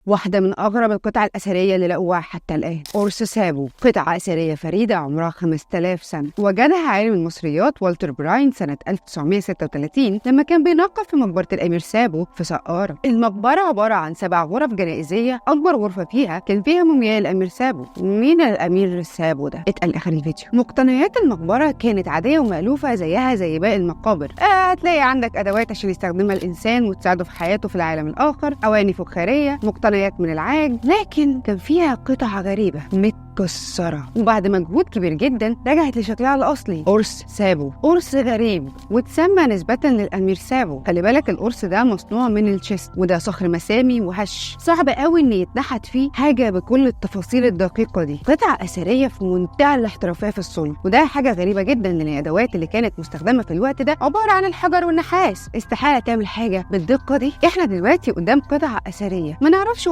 واحدة من أغرب القطع الأثرية اللي لقوها حتى الآن، قرص سابو، قطعة أثرية فريدة عمرها 5000 سنة. وجدها عالم المصريات والتر براين سنة 1936 لما كان بينقب في مقبرة الأمير سابو في سقارة. المقبرة عبارة عن 7 غرف جنائزية، أكبر غرفة فيها كان فيها مومياء الأمير سابو. مين الأمير سابو ده؟ اتقل آخر الفيديو. مقتنيات المقبرة كانت عادية ومألوفة زيها زي باقي المقابر. هتلاقي عندك أدوات عشان يستخدمها الإنسان وتساعده في حياته في العالم الآخر، أواني فخارية، مقتنيات من العاج، لكن كان فيها قطع غريبة متكسرة، وبعد مجهود كبير جدا رجعت لشكلها الأصلي. قرص سابو، قرص غريب وتسمى نسبة للأمير سابو. خلي بالك القرص ده مصنوع من ال schist، وده صخر مسامي وهش، صعب قوي ان يتنحت فيه حاجة بكل التفاصيل الدقيقة دي. قطعة أثرية في منتهى الاحترافية في الصنع، وده حاجة غريبة جدا لأن الأدوات اللي كانت مستخدمة في الوقت ده عبارة عن الحجر والنحاس، استحالة تعمل حاجة بالدقة دي. احنا دلوقتي قدام قطعة أثرية ما نعرفش